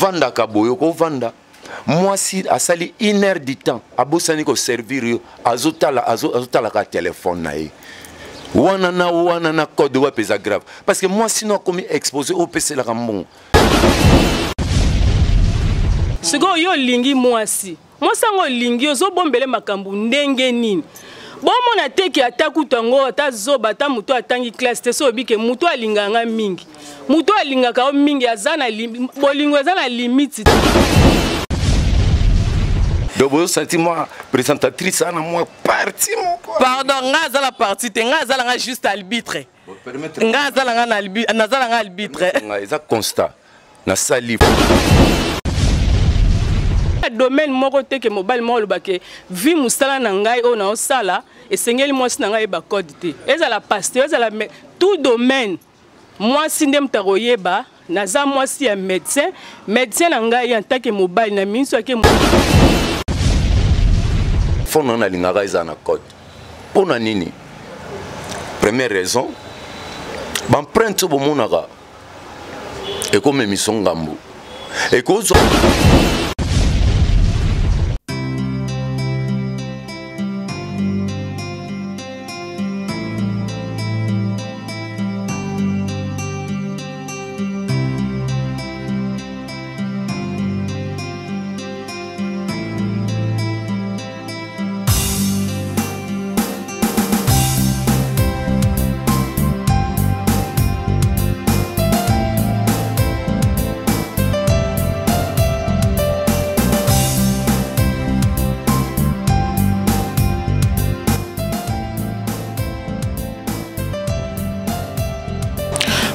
Tovandaka boye, okovanda mwasi asali une heure du temps abosani koservir yo, azotala azotalaka telefone na ye wana na wana na code wapi. Eza grave parce que mwasi no akomi exposé oyo opeselaka mbongo. Sikoyo yo olingi mwasi, mwasi yango olingi, ozobombele makambo ndenge nini? Bomona te ke ata kutu yango, ata zoba, ata moto atangi classe te, so oyebi ke moto alingaka nga mingi, moto alingaka yo mingi, aza na bolingo eza na limite. Donc bozosanti mwa présentatrice ana mwa parti moko. Pardon, nga aza na parti te, nga azala nga juste arbitre. Nga azala nga nazala nga arbitre. Eza constat nasali. Domaine moko te ke mobali moko alobake vi mosala na ngai oyo naosala, esengeli mwasi na ngai yeba code te. Ezala pasteur, ezala tout domaine, mwasi nde moto akoyeba. Naza mwasi ya médecin, médecin na ngai en tant que mobali na miso ake. Phone wana nalingaka eza na code. Mpo na nini? Première raison, baempreinte oyo bomonaka ekomemiso ngambo ekozwa.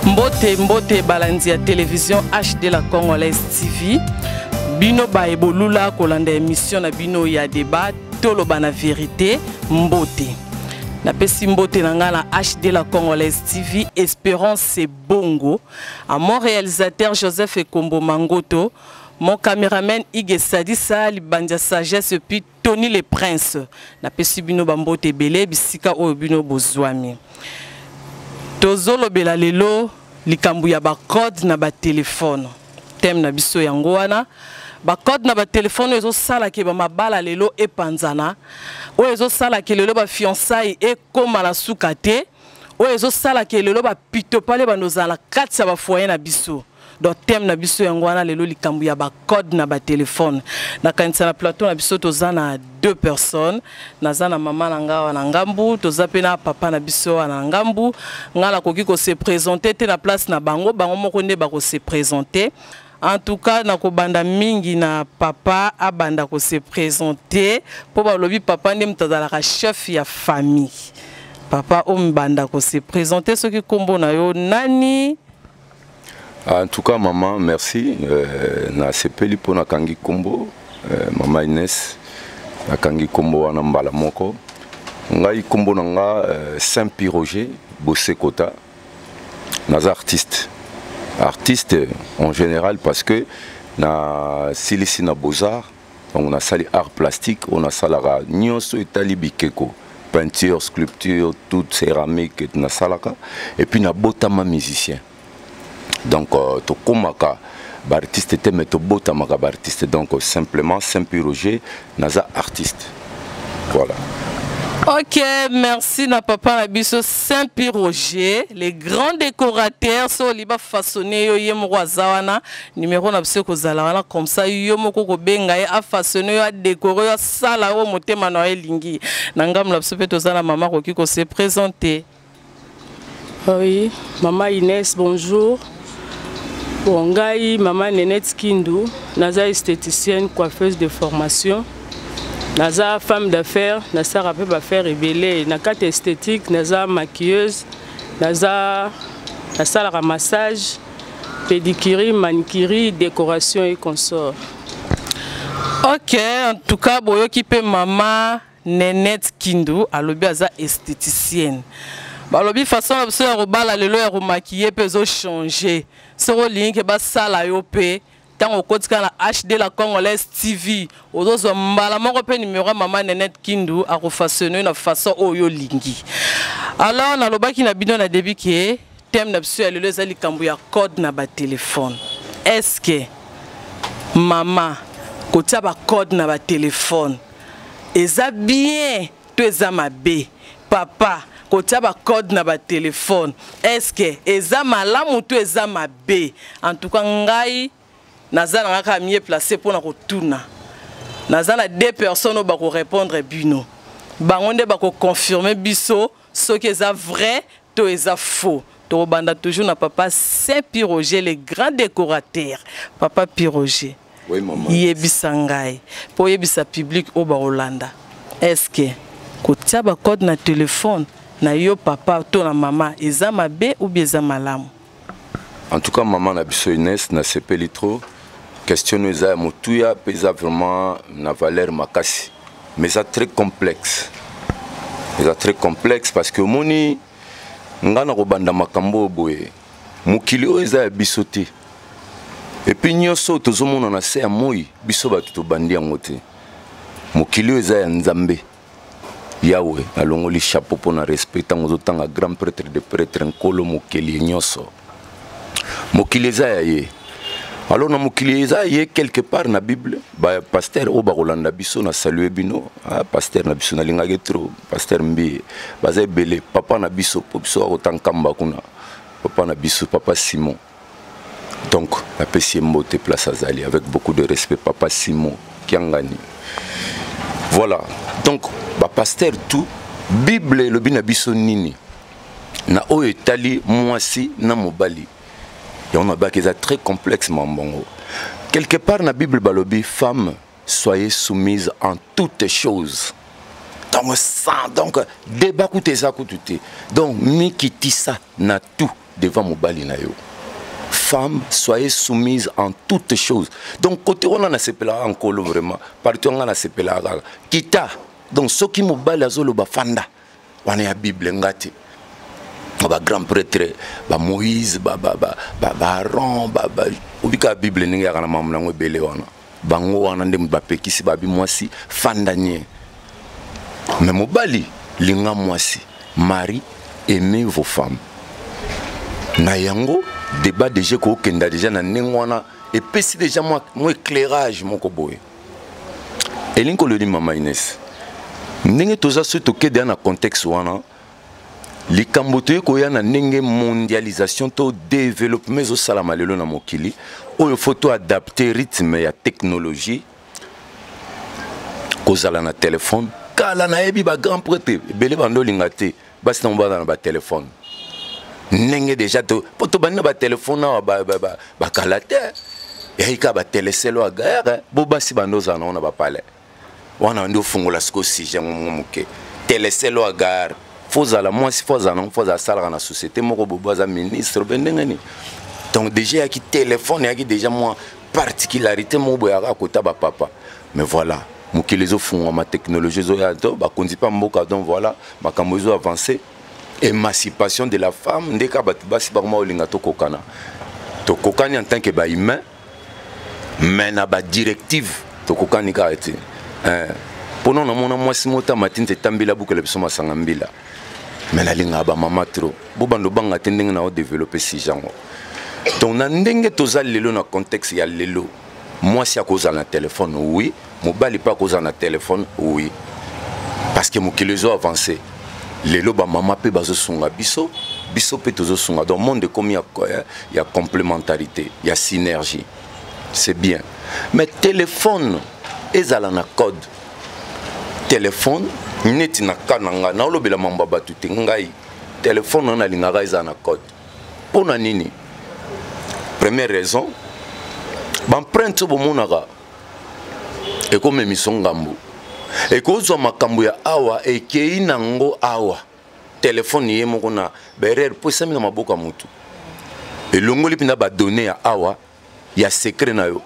Mbote, mbote balandi ya télévision HD la Congolaise TV. Bino baye bolula kolanda émission na bino ya débat Toloba na vérité, mbote. Napesi mbote na nga na HD la Congolaise TV, Espérance Bongo, à mon réalisateur Joseph Ekombo Mangoto, mon caméraman Ige Sadisa, Libandia Sagesse, et puis Tony le Prince. Napesi bino bambote ebele bisika oyo bino bozwami. Tozolobela lelo likambo ya bacode na batelefone. Thème na biso yango wana, bacode na batelefone oyo ezosalaka bamabala lelo epanzana, oyo ezosalaka lelo bafiançailles ekóma na suka te, oyo ezosalaka lelo bapitopale bandozala kati ya bafoyer na biso. Donc thème na biso yango wana lelo, likambo ya bacode na batelefone. Nakanisa na plateau na biso toza na deux personnes. Naza na mama na nga wana ngambu, toza mpe na papa na biso wana ngambu. Nga nakoki kose présenter te na place na bango, bango moko nde bakose présenter. En tout cas, nakobanda mingi na papa, abanda kose présenter mpo balobi papa nde moto azalaka chef ya famille. Papa, omibanda kose présenter, soki nkombo na yo nani? En tout cas, maman, merci. Nasepeli mpo nakangi nkombo mama Inès, nakangi nkombo wana mbala moko. Ngai nkombo na nga Saint Pi Roger Bosekota. Naza artiste. Artiste en général parce que na silisi na Beaux-Arts, donc nasali art plastique, oyo nasalaka nyonso etali bikeko, peinture, sculpture, toute céramique nasalaka. Et puis nabotama musicien. Donc tokomaka baartiste te, mais tobotamaka baartiste. Donc simplement Saint Pi Roger, naza artiste, voilà. Ok, merci na papa na biso Saint Pi Roger, les grands décorateurs. So liba façonner yo, ye moko aza wana, numéro na biso kozala wana, comme ça yo moko kobenga ye, afaçonner yo, adécorer yo, asala oyo motema na yo elingi. Na ngambo na biso mpe toza na mama, koki kose présenter. Oui, Maman Inès, bonjour. Bon, ngai, Maman Nenette Kindu, naza esthéticienne, coiffeuse de formation. Naza femme d'affaires, naza pe affaire ebele, na kati esthétique, naza maquilleuse, naza nasalaka massage, pédicure, manicure, décoration et consort. Ok, en tout cas, boyoki pe mama Nenette Kindu alobi aza esthéticienne. Balobi façon na biso ya kobala lelo, ya komaquiller mpe ezochanger. Soki olingi ke basala yo mpe, ntango okotika na HD la Congolaise TV, ozozwa mbala moko mpe numéro ya mama Nenette Kindu, akofaçonner na façon oyo olingi. Alors nalobaki na bino na début ke thème na biso ya lelo eza likambo ya code na batelefone. Est-ce que Mama, kotia ba code na ba téléphone eza bien to eza mabe? Papa, kotia ba code na ba téléphone est-ce que eza malamu to eza mabe? En tout cas ngai naza na nga kaka mieux placé mpona kotuna. Naza na deux personnes oyo bakorépondre bino, bango nde bakoconfirme biso soki eza vrai to eza faux. Tokobanda toujours na papa Saint Piroger, le grand décorateur. Papa Piroger, Oui, maman. Yebisa ngai mpo oyebisa public oyo bakolanda, est-ce kotia bacode na telefone na yo, papa to na mama, eza mabe ou bien eza malamu? En tout cas, maman na biso Inès, nasepeli trop. Question oyo eza ya motuya mpe eza vraiment na valeur makasi, mais eza très complexe. Eza très complexe parce que omoni, nga na kobanda makambo oyo boye, mokili oyo eza ya biso te. Et puis nyonso oyo tozomona na se ya moi, biso bato tobandi yango te. Mokili oyo eza ya Nzambe Yawe. Alongoli chapeau mpo na respect ntango ozotanga grand prêtre de prêtre, nkolo mokeli nyonso. Mokili eza ya ye. Alors na mokili eza ye, quelque part na Bible, bapasteur oyo bakolanda biso, na salue bino. Ah, pasteur na biso nalingaki trop, pasteur Mbiye, baza ebele. Papa na biso, mpo biso akota Nkamba kuna, papa na biso, papa Simon. Donc napesi ye mbote place azali, avec beaucoup de respect, papa Simon Kiangani. Voilà, donc bapasteur tout, Bible elobi na biso nini na oyo etali mwasi na mobali? Yango nabaki eza très complexe mambongo. Quelque part na Bible balobi: "Femme, soyez soumise en toutes choses." Donc sans donc débat kutu eza kutu te. Donc mikitisa na tout devant mobali na yo. "Femme, soyez soumise en toutes choses." Donc côté wana nasepelaka nkolo vraiment, partout nga nasepelaka kaka kita. Donc soki mobali azoloba, fanda. Wana ya Bible, nga te. Bagrand prêtre, bamoïse, baAaron, obika Bible ndenge yaka na makambo nango ebele wana. Bango wana nde moto bapekisi babi mwasi fanda nye, mais mobali linga mwasi. "Mari, aimez vos femmes." Na yango débat déjà kokenda déjà na ndenge wana epesi déjà mwa éclairage moko boye. Elingi kolobi, mama Ines, ndenge toza, soki tokende na contexte wana, likambo toye koya na ndenge mondialisation to développement ezosalama lelo na mokili oyo, faut toadapte rythme ya technologie. Kozala na telefone, kala nayebi bagrand prêtre ebele bando olinga te basi nango baza na batelefone. Ndenge déjà po tobandi na batelefone awa, bakala te, eyai kaka bateleselo ya guerre. Bo basi bando ozala nango na bapalais wana, nde ofungola sikoyo sujet ngo moke. Teleselo ya gare, faut ozala mwasi, faut azala nango, faut azala asalaka na société moko bobo, aza ministre mpe ndenge nini. Donc déjà eyaki telefone, eyaki déjà mwa particularité moko boye yaka kota bapapa. Mais voilà, mokili ezofungwama, technologie ezoya to bakonzi mpa mboka. Donc voilà, makambo ezo avance, émancipation de la femme. Nde kaka bato basi bakoma olinga tokokana, tokokani en tant que bahumain, mais na badirective tokokani kaka te. Mpona namona mwasi moko amati nzete, mbila bukela biso masanga mbila. Mais nalingaka bamama trop, bo bando obanga te ndenge na odéveloppe sujet yango. Donc na ndenge toza lelo, na contexte ya lelo, mwasi akozala na telefone, oui. Mobali mpe akozala na telefone, oui, parce que mokili ezo avance lelo. Bamama mpe bazosunga biso, biso mpe tozosunga. Donc monde ekomi ya complémentarité, ya synergie, c'est bien. Mais téléphone ezala na code. Téléphone neti na ka na ngai, naolobela mambo ya bato te. Ngai telefone wana nalingaka ezala na code. Mpo na nini? Première raison, baempreinte oyo bomonaka ekomemiso ngambo, ekozwa makambo ya awa, ekei nango awa. Telefone ye moko na baerreur mpo esami na maboko ya motu, elongoli mpenza badonnées ya awa ya secret na yo.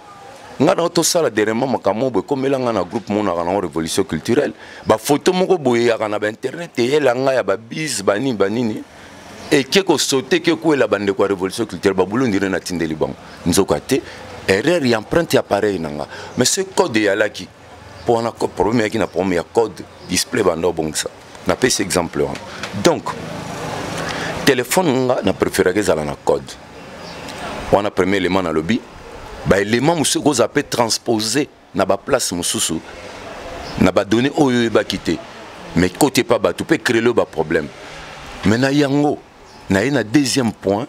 Ngai na tosala dernièrement makambo boye, ekomela ngai na groupe monaka nango Révolution culturelle. Bafoto moko boye eyaka na bainternet, eyela ngai ya babise banini banini, eke kosote, eke kwela bandeko ya Révolution culturelle, babulundi nde natindeli bango. Nzoka te, erreur ya empreinte ya appareil na nga. Mais ce code eyalaki mpo wana problème eyaki na problème ya code display banda obongisa. Napesi exemple wana. Donc telefone nga na préféraka ezala na code wana, premier élément nalobi. Baélément mosusu ekozala mpe transpose na baplace mosusu na badonnées oyo oyebaki te, mais kote epa bato mpe créer baproblème. Mais na yango, naye na deuxième point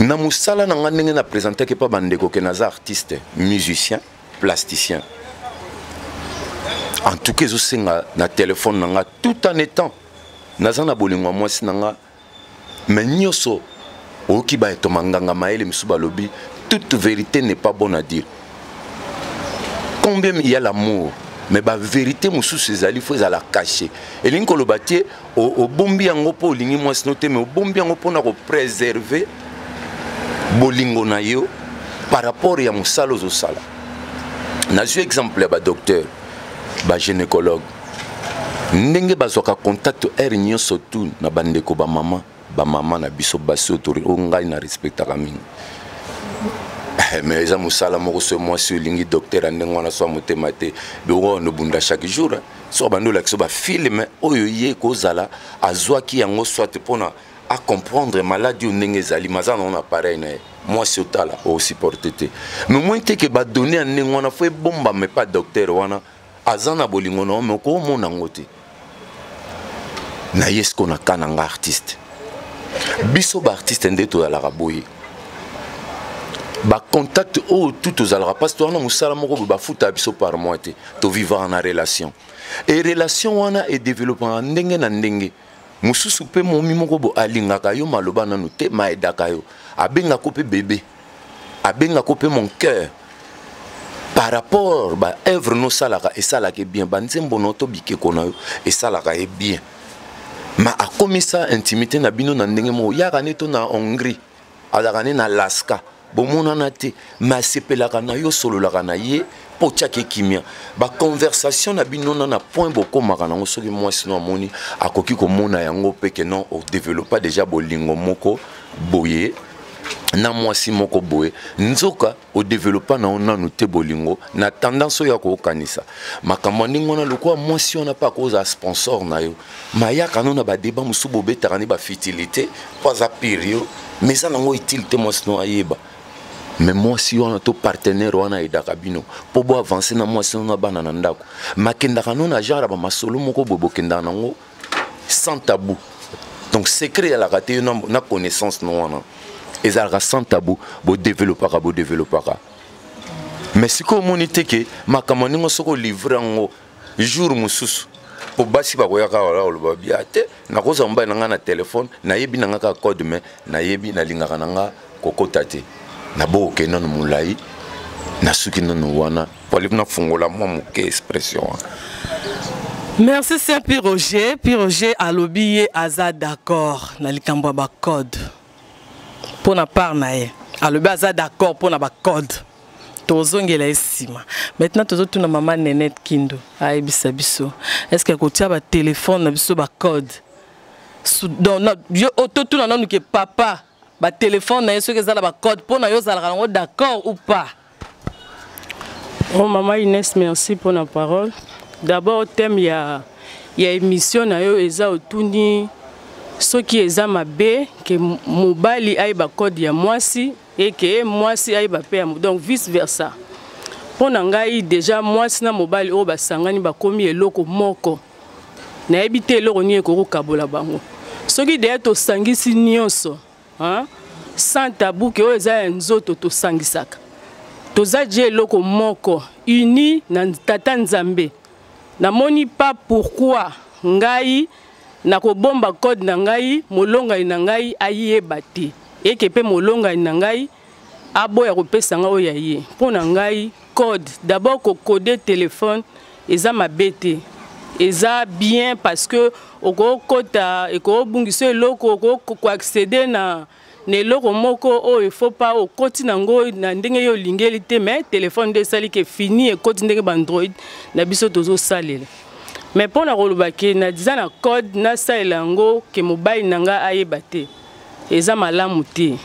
na mosala na nga, ndenge na présentaki mpa bandeko ke naza artiste musicien plasticien. En tout cas, ezosenga na telefone na nga, tout en étant naza na bolingo ya mwasi na nga, mais nyonso oyoki bato manganga mayele mosusu balobi: toute vérité n'est pas bonne à dire. Combien il y a l'amour, mais bavérité mosusu ezali fo ezala caché. Elingi koloba te obombi yango mpo olingi mwasi no te, mais obombi yango mpona kopréserver bolingo na yo par rapport ya mosala ozosala. Nazwi exemple ya badocteur, bagynécologue, ndenge bazwaka contact heure nyonso tu na bandeko bamama, bamama na biso basi oyo ngai na respectaka mingi. Mais eza mosala moko so mwasi olingi docteur ya ndenge wana, so ya motema te, biloko wana obunda chaque jour. So bandi olakisa bafilm oyo ye kozala azwaki yango, soit mpona acomprendre maladie oyo ndenge ezali, maza nango na appareil na ye. Mwasi otala osupporte te, mais moins te ke badonnées ya ndenge wana fo ebombama epa docteur wana aza na bolingo na yo, mais okomona yango te. Na ye siko na ka na nga artiste, biso baartiste nde tozalaka boye, bacontact oyo tu tozalaka, parce towana mosala moko boye, bafutaka biso par mois te, tovivaka na relation e relation wana edéveloppaka ndenge na ndenge mosusu. Mpe momi moko bo alingaka yo, maloba nanu te, maaidaka yo, abengaka mpe bébé, abengaka mpe mon cœur, par rapport baœuvre nosalaka, esalaka bien, banzembo na to bikeko na yo esalaka ye bien. Ma akomisa intimité na bino na ndenge moko, yaka nde to na Hongrie, azalaka nde na Alaska, bomonana te, me asepelaka na yo, osololaka na ye mpo otiaka ekimia. Baconversation na bino na point bokomaka nango, soki mwasi no amoni, akoki komona yango mpe ke non, odéveloppa déjà bolingo moko boye na mwasi moko boye. Nzoka odéveloppa na yo nanu te bolingo na tendance oyo ya kokanisa makambo ya ndenge wana. Lokola mwasi wana mpe akozala sponsor na yo, mayaka no na badébat mosusu bobetaka nde bafutilité mpo aza pire yo, mais eza nango utile te mwasi no ayeba. Mais mwasi wana to partenaire wana ayedaka bino mpo bo avance na mwasi no na bana na ndako, makendaka no na genre ya bamasolo moko boye, bokendaka nango sans tabou. Donc secret ezalaka te yo na connaissance no wana, ezalaka sans tabou, bodéveloppaka, bodéveloppaka. Mais sikoyo omoni te ke makambo ndenge soki olivre yango jour mosusu, mpo basi bakoyaka wala koloba bia te, nakozwa mobali na ngai na telefone, nayebi na ngai kaka code, mais nayebi nalingaka na nga kokota te, nabokoke nano molai, nasuki nano wana po nafungola mwa moke expression wana. Merci, saint Pi Roger. Pi Roger alobi ye aza d'accord na likambo ya bacode. Mpo na part na ye, alobi aza d'accord mpo na bacode. Tozongela ye nsima. Maintenant tozotuna mama Nenete Kindo ayebisa biso: est ce que kotia batelefone na biso bacode? Totuna nanu ke papa, batelefone na ye soki eza na bacode, mpo na yo ozalaka nango d'accord ou pas? Oh, Maman Inès, merci pour la parole. D'abord, thème ya émission na yo eza otuni soki eza mabe ke mobali ayeba code ya mwasi e ke mwasi ayeba mpe ya, donc vice versa. Mpo na ngai, déjà mwasi na mobali oyo basangani, bakomi eloko moko. Nayebi te eloko nini ekoki kokabola bango. Soki deya tosangisi nyonso, sans tabou, ke oyo eza ya nzoto tosangisaka, toza déjà eloko moko uni na tata Nzambe. Namoni pas pourquoi ngai nakobomba code na ngai, molongani na ngai ayeba te, eke mpe molongani na ngai aboya kopesa ngai oyo ya ye. Mpo na ngai, code, d'abord kocoder téléphone eza mabe te, eza bien, parce que okokota, ekobungisa eloko, okoaccéder na eloko moko oyo faut pas okoti nango na ndenge yo olingeli te. Mais telefone nde esali ke fini ekoti ndenge baandroid na biso tozosalela. Mais mpo na koloba ke naza na code, nasalela yango ke mobali na ngai ayeba te, eza malamu te,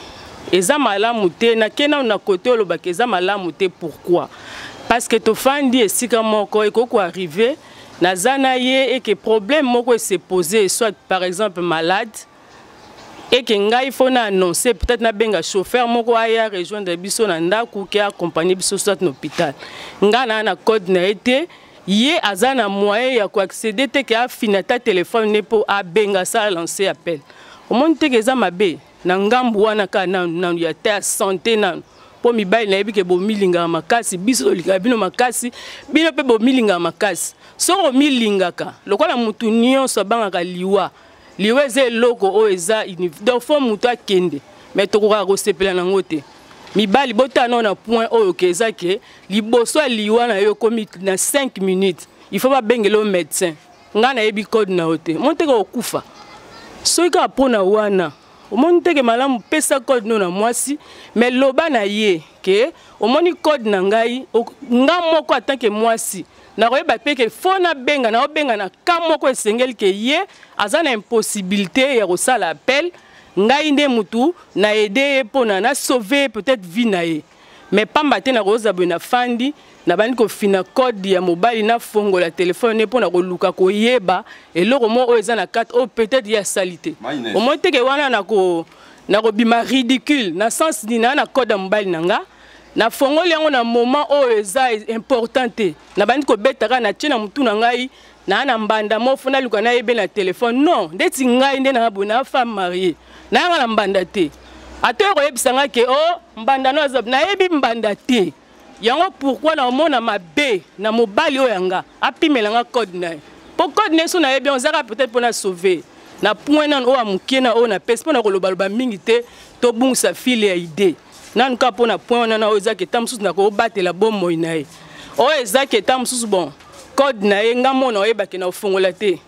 eza malamu te. Nake nano na kote olobaka eza malamu te. Pourquoi? Parce que tofandi esika moko, ekoki koarriver naza na ye eke problème moko ese pose, soit par exemple malade. Eke ngai fo na annonce, peut-être nabenga chauffeur moko aya rejoindre biso na ndako ke accompagner biso soit na hôpital. Ngai naa na code na ye te, ye aza na moyen ya koaccéder te ke afina ta telefone ne mpo abenga asala lancer appel. Omoni te ke eza mabe na ngambu wana kaka nanu nanu ya te ya santé nanu, mpo mibali nayebi ke bomilingaka makasi, biso tolingaka bino makasi, bino mpe bomilingaka makasi. Soki omilingaka lokola mutu nyonso abangaka liwa, liwa eza eloko oyo eza donc fo mutu akende, mais tokokaka kosepela nango te. Mibali botala nao na point oyo ke eza ke liboso ya liwa na yo ekomi na 5 minutes, il faut babengela yo médecin. Ngai nayebi code na yo te, omoni teke okufa soki kaka mpo na wana. Omoni teke malamu pesa code no na mwasi, mais loba na ye ke omoni code na ngai, nga moko en tant que mwasi nakoyeba mpe ke fo nabenga, naobenga na ka moko esengeli ke ye aza na impossibilité ya kosala appel, ngai nde mutu na aide ye mpona na sauver peut-être vie na ye. Mais pamba te nakoza boye nafandi nabandi kofina code ya mobali, nafongola telefone ne mpona koluka koyeba eloko moko oyo eza na kati oyo peut-être ye asali te. Omoni teke wana nakobima ridicule na sens nini? Naa na code ya mobali na nga, nafongoli yango na moment oyo eza important te, nabandi kobeta kaka natie na motu na ngai naa na mbanda moko fo naluka nayebe na telefone. Non, ndeti ngai nde naa boye naa femme mariée, nayanga na mbanda te, ata oyo koyebisa nga ke o mbanda no aza, nayebi mbanda te. Yango pourquoi naomona mabe na mobali oyo yanga apimela nga code na ye, mpo code na ye so nayebi yango ezaka peut-être mpo na sauver na point nanu oyo ya mokie na oyo napesi mpo na kolobaloba mingi te, tobungisa file ya idée nanu kaka mpo na point wana na oyo ezaki eta mosusu nakobatela bomoi na ye, oyo ezaki eta mosusu bon code na ye nga mona oyebake na ofongola te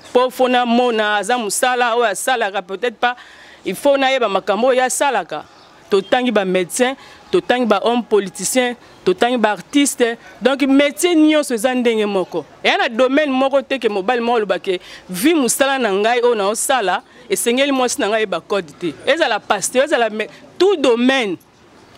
mpo fo namona aza mosala oyo asalaka, peut-être pas il faut nayeba makambo oyo asalaka. Totangi bamédecin, totangi bahomme politicien, totangi baartiste, donc métier nyonso eza ndenge moko, eya na domaine moko te ke mobali moko alobake vi mosala na ngai oyo naosala esengeli mwasi na ngai ayeba code te. Ezala pasteur, ezala tout domaine,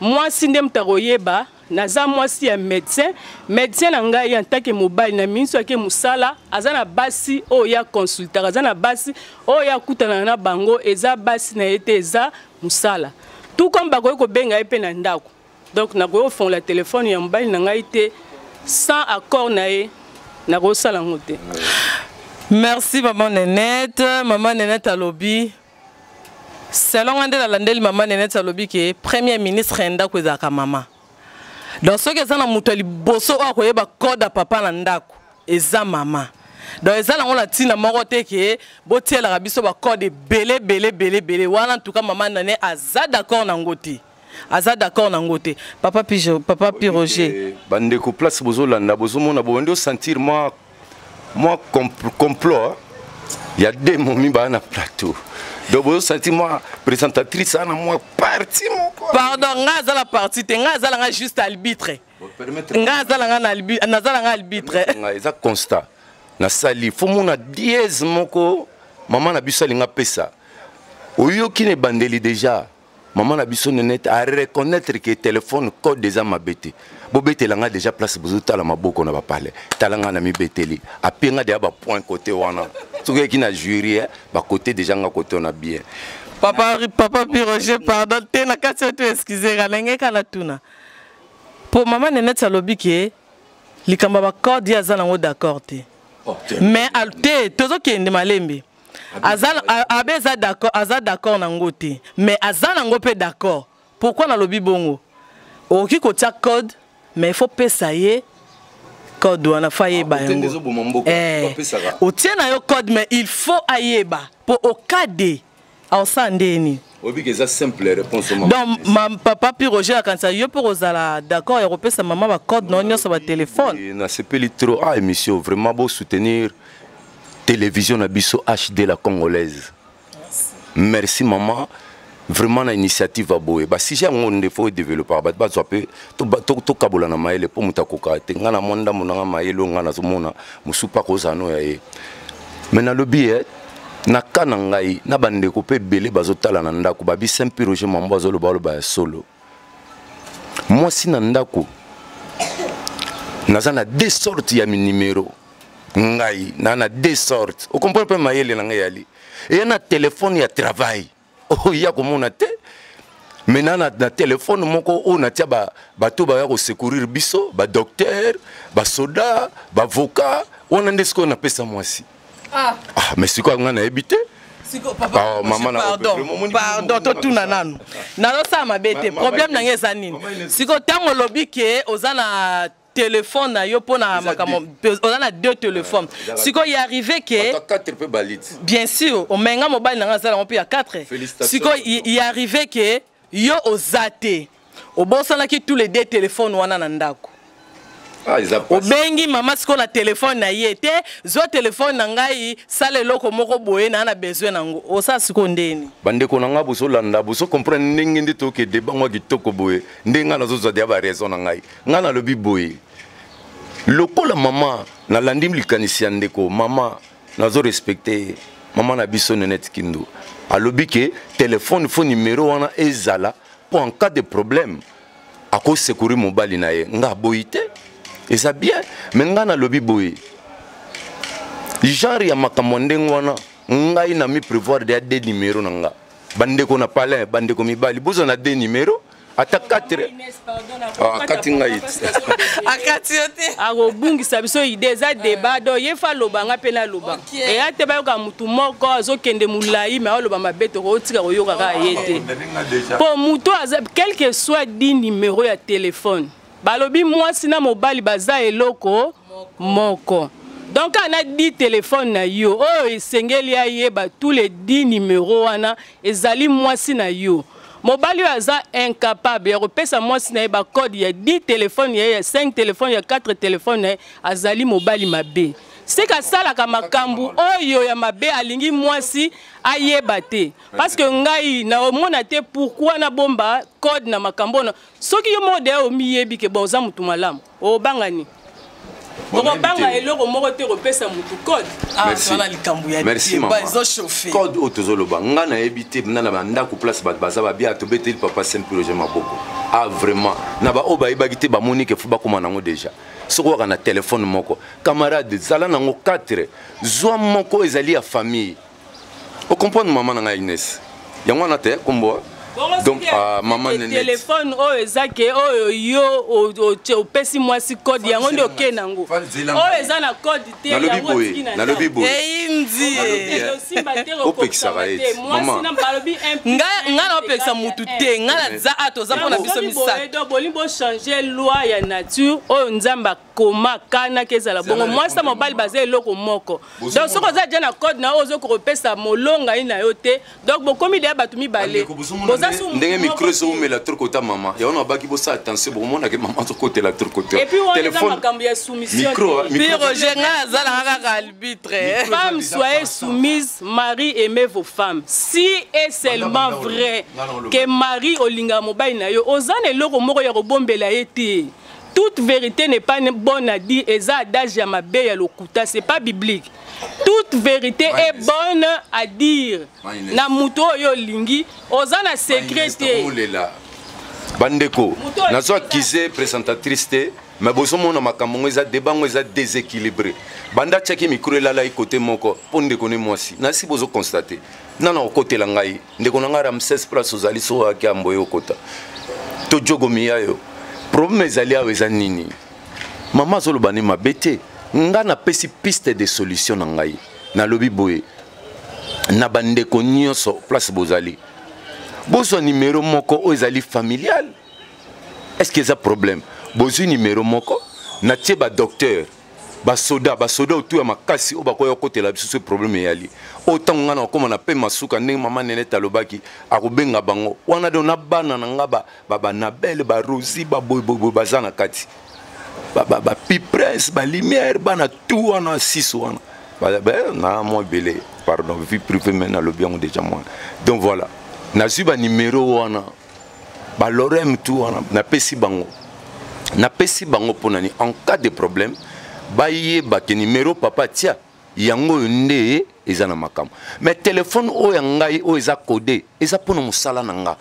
mwasi nde moto akoyeba. Naza mwasi ya médecin, médecin na ngai en tant que mobali na miso ake mosala aza na basi oyo ya consultaka, aza na basi oyo ya akutanaka na bango, eza basi na ye te, eza mosala. Tout comme bakoki kobenga ye mpe na ndako, donc nakoki kofongola telefone ya mobali na ngai te sans accord na ye, nakosala yango te. Merci maman Nenette. Maman Nenette alobi selon nga nde nalandeli, mama Nenette alobi ke premier ministre ya ndako ezalaka mama. Donc soki eza na moto ya liboso oyo akoyeba code ya papa na ndako eza mama. Donc eza nango na ntina moko te ke botielaka biso bacode ebele ebele ebele ebele wana. En tout cas mama Nane aza d'accord nango te, aza d'accord nango te. Papa Pijo, papa Pi Roger. Bandeko place bozolanda, bozomona bobandi osentir mwa complot ya deux momi baa na plateau, donc bozosentir mwa présentatrice ana mwa parti moko. Pardon, nga aza na parti te, nga azala nga juste arbitre, nga azala nga nazala nga arbitre. Eza constat nasali, fo mona dièse moko mama na biso alinga pesa. Oyoki na ebandeli déjà mama na biso Nenete a reconnaître que téléphone code eza mabe te. Bobetela nga déjà place, bozotala maboko na bapale, tala nga na mibeteli apie nga deya bapoint côté wana. Soki oyaki na jury bakote déjà nga côté wana bien. Papa Pi Roger, pardon te na kati oyo to excuse nga, ndenge kaka tuna po mama Nenete alobi ke likambo ya bacode ye aza nango d'accord te, mais te tozokende malembe. Aza abe eza d'accord, aza d'accord nango te, mais aza nango mpe d'accord. Pourquoi nalobi bongo? Okoki kotia code, mais il faut pesa ye code wana, fo ayeba yango. Otie na yo code, mais il faut ayeba po au cas de aosala ndeni. Oyebi eza simple réponse. Donc ma, papa Pi Roger akanisa yo mpo kozala d'accord ya kopesa mama bacode na yo nyonso batelefone. Nasepeli trop a émission, vraiment bosoutenir télévision na biso HD la congolaise. Merci maman, vraiment na initiative ya boye. Basujet yango nde fo edéveloppaka, bato bazwa mpe tokabola na mayele, mpo moto akoka te. Ngai na mwa ndambo nanga mayele oyo ngai nazomona, mosusu mpa kozala no ya ye. Me nalobi ye na ka na ngai na bandeko mpe ebele bazotala na ndako, babi Saint Pi Roger mambo azoloba aloba ya solo. Mwasi na ndako naza na deux sortes ya minimero, ngai na deux sortes, okomprendre mpe mayele na ngai yali eya na telefone ya travail. Oyo ya komona te. Maintenant na telefone moko oyo natia bato baya kosecourir biso, badocteur, basoda, baavocat, wana nde sikoyo napesa mwasi. Ah. Ah, mais sikoyo ngai nayebi te. Siko, papa, Ah, mama na pardon, pardon, totuna nanu. Nazosala mabe te. Problème na ngai eza nini? Mama Inès. Siko, ntango olobi ke oza na telefone na yo mpona Eza makambo, oza na deux téléphones, Eza sikoyo ye arrive ke Ata 4 mpe baliti. Bien sûr, omenga mobali na ngai aza nango mpe ya 4. Félicitations. Sikoyo ye arrive ke yo oza te, obosanaki tous les deux téléphones wana na ndako. Ah, eza pasi. Obengi mama sikoyo na telefone na ye te: zwa telefone na ngai, sala eloko moko boye, na besoin nango. Osala sikoyo ndeni? Bandeko na ngai, bozolanda, bozocomprendre ndenge nde tokende bango ya kitoko boye, ndenge ngai nazozwa deya baraison na ngai. Ngai nalobi boye, lokola mama nalandi likanisi ya ndeko mama, nazorespecte ye. Mama na biso Nenete Kindu alobi ke telefone, faut numero wana ezala mpo en cas de problème akosecourir mobali na ye. Nga aboyi te, eza bien. Mais ngai nalobi boye, genre ya makambo ya ndenge wana, ngai na mi prévoir deya deux numéro na nga. Bandeko na palin, bandeko mibali, bozwa na deux numéro, ata 4. Ah, akati ngai. Akati yo te. Akobungisa biso idée. Eza débat, donc ye fa aloba, nga mpe naloba. Eya te, bayoka mutu moko azokende molai, me aoloba mabe, tokotika koyoka kaka ye te. Mpo motu aza, quel que soit 10 numéro ya telefone, balobi mwasi na mobali baza eloko moko. Donc ana 10 telefone na yo, oyo esengeli ayeba tous les 10 numéro wana ezali mwasi na yo. Mobali oyo aza incapable ya kopesa mwasi na ye bacode ya 10 telefone ya ye, ya 5 telefone, ya 4 telefone na ye, azali mobali mabe. Seke asalaka makambo oyo ya mabe, alingi mwasi ayeba te. Parce que ngai naomona te pourquoi nabomba code na makambo wana. Soki yo moko deya omiyebi ke bon, oza motu malamu, obangani, okobanga eloko moko te kopesa motu code. Ah, Merci. wana likambo ya Merci, débat mama. ezochauffe. Code oyo tozoloba, nga nayebi te na bandako place bato baza babia. Tobeteli papa Saint Roger maboko. Ah, vraiment, na baoyo bayebaki te, bamoni ke faut bakóma nango déjà. Soki waka na telefone moko, camarade, zala nango 4, zwa moko ezali ya famille. Ocomprendre, mama na ngai Ines, yango wana te kombo. Donc ah, mama Nene, telefone oyo eza ke oyo yo opesi mwasi code, yango nde oke nango. Oyo eza na code te, Nalobi yango boye, otiki na nalobi ndako. boye. Eyindi. Nalobi, eh. Osimba te, Opekisaka ye te. ti. Mwasi Mama. na balobi un plus Ngai un ngai naopekisa égal mutu un. te. Ngai naza a, toza mpona biso Soki boye, misato. donc bolingi bochange loi ya nature oyo Nzambe akoma kanaki ezala bongo. Mwasi na mobali baza eloko moko. Donc soki oza dia na code na oyo ozokoka kopesa molongai na yo te, donc bokomi deya bato mibale, boza su mutu Ndenge moko micro te. ezowumela trop kota mama yango, nabaki bosala attention, bokomonake mama azokotela trop kote. Et puis wana eza makambo ya soumission Micro, te. ah, micro. Pi Roger, ngai nazalaka kaka arbitre. Femmes, soyez soumises, mari, aimez vos femmes. Si est seulement vrai que mari olinga mobali na yo, oza na eloko moko ya kobombela ye te. Toute vérité n'est pas bonne à dire, eza adage ya mabe, ya lokuta, c'est pas biblique. Toute vérité est bonne à dire. Na moto oyo olingi, oza na secret te. Olela bandeko. Moto oyo Nazo accuser présentatrice te, mais bozomona makambo ngo eza débat ngo eza déséquilibré. Banda tiaki micro, elala ye kote moko mpo ndeko ne mwasi nasi bozoconstate nana okotela ngai. Ndeko na ngai Ramses, place ozali, so oyaki yambo ye okota to jogomi ya yo. Problème ezali awa eza nini? Mama azoloba ne mabe te. Nga napesi piste de solution na ngai. Nalobi boye na bandeko nyonso place bozali, bozwa nimero moko oyo ezali familial. Est ce que eza problème? Bozwi nimero moko, natie badocteur, basoda, basoda otu ya makasi oyo bakoya kokotela biso so problème eyali. Oyo ntango ngai na kokóma na pe masuka, ndenge mama Nenete alobaki, akobenga bango wana. Donc na bana na nga, banabele, barosi, baboyeboyeboye baza na kati, bapi prince, balumière, bana tu wana 6 wana na mwa ebele. Pardon, vie privée, mais nalobi yango déjà mwana. Donc voilà, nazwi banimero wana, balorem tu wana, napesi bango. Napesi bango mpo nani? En cas de problème, bayeba ke nimero papa tia yango oyo nde eza na makambo. Mais telefone oyo ya ngai, oyo eza code, eza mpona mosala na nga.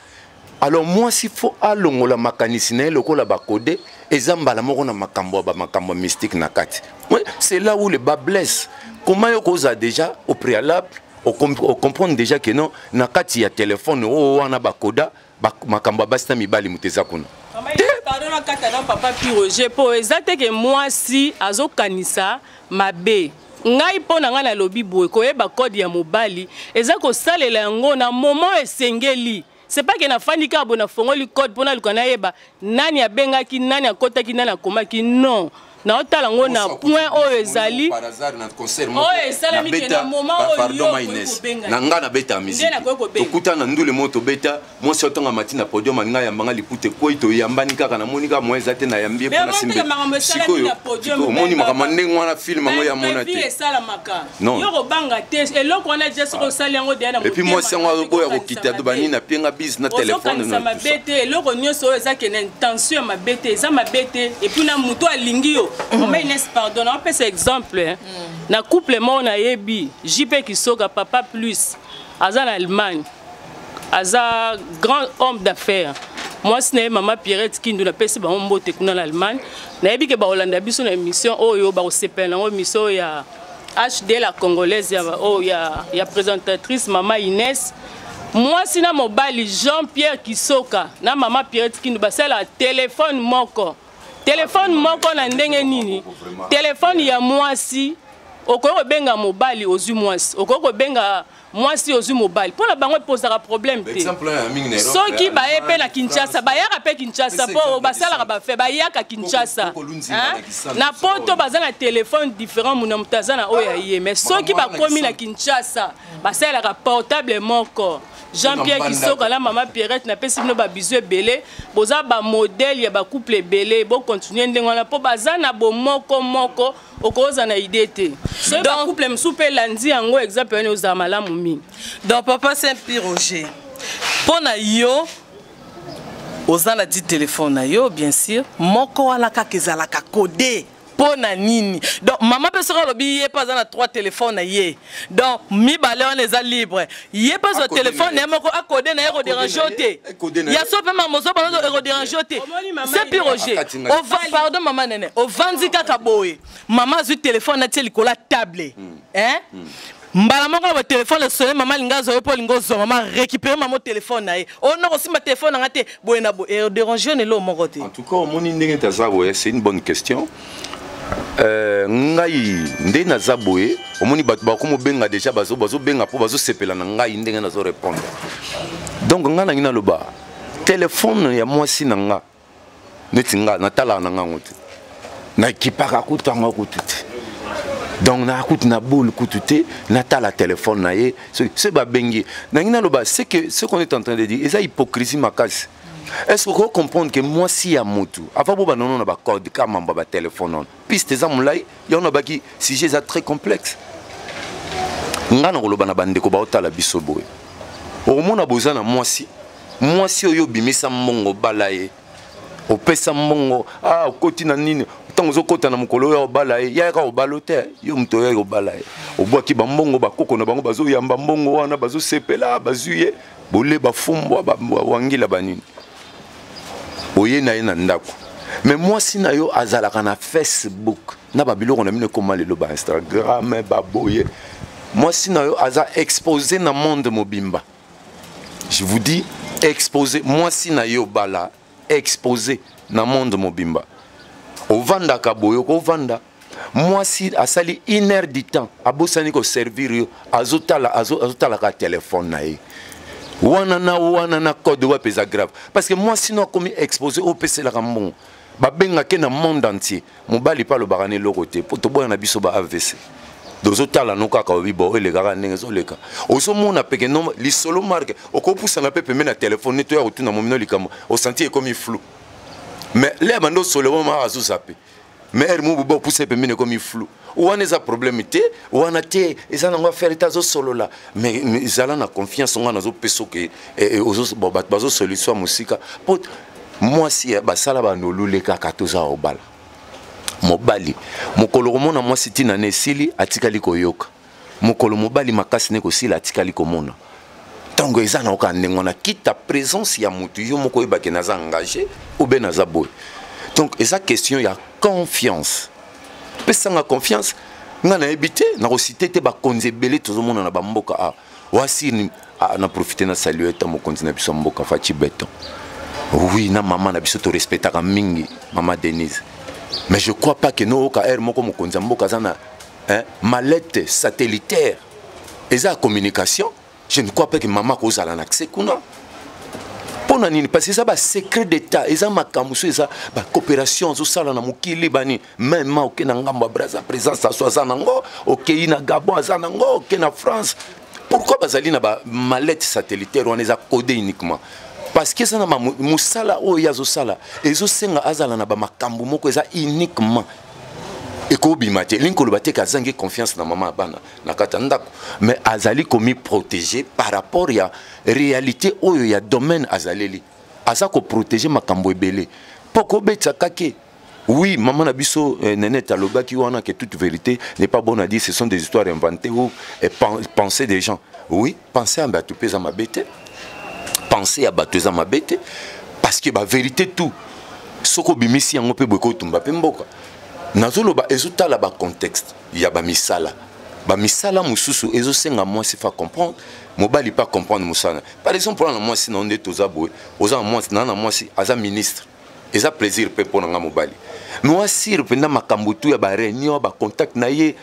Alors mwasi faut alongola makanisi na ye lokola bacode eza mbala moko na makambo ya bamakambo ya mystique na kati. Ouais, c'est là où le bât blesse. Comment yo kozala déjà au préalable? Ocomprendre déjà que non, na kati ya telefone oyo wana bakoda makambo ya basi na mibali, moto eza kuna. Pardon, nakata na papa Pi Roger, mpo eza te ke mwasi azokanisa mabe. Ngai, mpo na ngai, nalobi boye: koyeba code ya mobali eza kosalela yango na moment esengeli. C'est pas ke nafandi kaka boye, nafongoli code mpo naluka nayeba nani abengaki, nani akotaki, nani akomaki. Non, naotala yango na point oyo ezali, oyo esalami ke na moment oyo yo okoki kobenga. Na nga nabeta musique, tokuta na ndule moko, tobeta. Mwasi otanga mati na podium, alinga yambanga, liputa ekwei, toyambani kaka. Namoni kaka moyen eza te, nayambi ye mpona simbe. Sikoyo omoni makambo ndenge wana, film yango ya mona te. Esalamaka, yo kobanga te. Eloko wana dia, soki osali yango deya na Et puis mwasi yango azoboya kokita to banini, apienga bise na telefone. Ozokanisa mabe te. Eloko nyonso oyo eza ke na intention ya mabe te, eza mabe te. Et puis na moto alingi yo. Mama Ines, pardon, naopesa exemple na couple moko nayebi, JP Kisoka, papa plus, aza na Allemagne, aza grand homme d'affaires. Mwasi na ye, mama Pierrette Kindu, napesi bango mbote kuna na Allemagne. Nayebi ke bakolanda biso na émission oyo, bakosepela nango, émission oyo ya HD la Congolaise, ya, oyo ya présentatrice mama Ines. Mwasi na mobali, Jean Pierre Kisoka na mama Pierrette Kindu, basalaka telefone moko. Telefone moko na ndenge nini? Telefone ya mwasi, okoki kobenga mobali, ozwi mwasi. Okoki kobenga mwasi, ozwi mobali. Mpo na bango epozaka problème te. Soki baye mpe na Kinshasa, bayaka mpe Kinshasa mpo basalaka bafe, bayaka Kinshasa na Poto, baza na telefone différent, muna moto aza na oyo ya ye. Mais soki bakomi na Kinshasa, basalelaka portable moko. Jean-Pierre Kisoka na mama Pierrette, napesi bino babisous ebele. Boza bamodèle ya bacouple ebele. Bocontinue ndenge wana mpo baza na bomoko moko, okoza na idée te. Soki bacouple mosusu mpe elandi yango, exemple wana ozala malamu mingi. Donc papa Saint Pi Roger, mpo na yo, oza na di telefone na yo, bien sûr, moko wana kaka ezalaka codé mpo na nini? Donc mama mpe soki alobi ye mpe aza na trois telefone na ye, donc mibale wana eza libre, ye mpe azwa telefone na ye moko, akode na ye, ekodérange yo te. Ya so mpe mama ozobana, ekodérange yo te. Saint Pi Roger, pardon, mama Nene, ovandi kaka boye, mama azwi telefone, atie likolo ya table, hein? Mbala moko na batelefone esone, mama alingi azwa yo mpo olingi ozwa mama, récupéré mama telefone na ye. Oyo kosimba telefone nanga te boye na boye, edérange yo na eloko moko te? En tout cas, omoni ndenge taza boye, c'est une bonne question. Ngai nde naza boye, omoni bato bakomobenga déjà, bazobenga mpo bazosepela na ngai ndenge nazorépondre. Donc ngai nangi naloba, telefone ya mwasi na nga, neti nga natalaka na ngango te, nakipaka kutu yango kutu te. Donc nakutu na boule kutu te natala telefone na ye. Soki babengi, nangi naloba, c'est que ce qu'on est en train de dire eza hypocrisie makasi. Est ce que oko comprendre ke mwasi ya motu, avant bo banono na bacode ka mambo ya batelefone wana, piste eza molai yango nabaki, sujet eza très complexe. Nga na koloba na bandeko baotala biso boye: okomona boza na mwasi, mwasi oyo obimisa mbongo, bala ye, opesa mbongo, ah, okoti na nini, ntango ozokɔta na mokolo oyo obala ye, yayaka obala te, yo moto oyo obala ye, obwaki bambongo, bakoko na bango bazoyamba mbongo wana, bazosepela, bazwi ye, bole bafumbwa, bawangila, banini, oye na ye na ndako. Mais mwasi na yo azalaka na Facebook na babiloko na bino ekóma lelo, ba Instagram, baboye. Mwasi na yo aza exposé na monde mobimba. Je vous dis, exposé. Mwasi na yo bala, exposé na monde mobimba. Ovandaka boye, okovanda, mwasi asali une heure du temps, abosani koservir yo, azotala, azotalaka telefone na ye wana na wana na code wapi. Eza grave, parce que mwasi no akomi exposé. Oyo opeselaka mbongo, babengake na monde entier. Mobali mpe alobaka na eloko te, mpo toboya na biso ba AVC. Tozotala no kaka, oyebi bo elekaka ndenge ezoleka, ozomona peke no lisolo marke, okopusana mpe pembe na telefone neti oya kotuna momino likambo, osanti ekomi flou. Mais le bando osolo ma azozape, mais ere mo boba opusa pembeni, ekomi flou. Wana eza problème te, wana te, eza nango affaire te. Azosolola, mais ezala na confiance. Nga nazopesa oke bato bazosoliswa mosika, mpo mwasi basala bandolule kaka toza obala mobali. Mokolo komona mwasi ntina na esili, atikali koyoka. Mokolo mobali makasi ne kosila, atikali komona. Ntango eza na oka ndenge wana, kita présence ya motu, yo moko oyebake naza engagé ou bien naza boye. Donc eza question ya confiance. Pesanga confiance. Nga nayebi te, nakosite te bakonzi ebele tozomona na bamboka awa. Wasi na profite na salue ta mokonzi na biso ya mboka Fatshi Beton. Oui, na mama na biso torespectaka mingi mama Denise. Mais je crois pas que no oka air moko mokonzi ya mboka aza na hein, mallette satellitaire. Eza communication. Je ne crois pas que mama akozala na accès kuna. Mpo na nini? Parce que eza basecret d'état, eza makambo so, eza bacoopération azosala na mokili bani. Meme oke na ngambo ya Braza, présence aso aza nango, okei na Gabon aza nango, oke na France. Pourquoi bazali na bamallette satellitaire wana? Eza codé uniquement parce que eza na mosala oyo ye azosala, ezosenga azala na bamakambo moko eza uniquement ekobima te. Elingi koloba te ke azangi confiance na mama ya bana na kati ya ndako, mais azali komiprotéger par rapport ya réalité oyo ya domaine azaleli. Aza koprotéger makambo ebele mpo kobetisa kake. Oui, maman na biso Nenette alobaki wana que toute vérité n'est pas bonne à dire, ce sont des histoires inventées ou pensées des gens. Oui, penser à bato mpe eza mabe te, penser ya bato eza mabe te, parce que bavérité tout soki obimisi yango mpe boye kotumba mpe mboka. Nazoloba ezotala bacontexte ya bamisala. Bamisala mosusu ezosenga mwasi fa comprendre, mobali pa comprendre mosala. Par exemple, wana mwasi na yo nde toza boye, oza na mwasi na mwasi aza ministre, eza plaisir mpe mpo na nga mobali. Mais wasire mpenza makambo tu ya baréunion, bacontact na ye,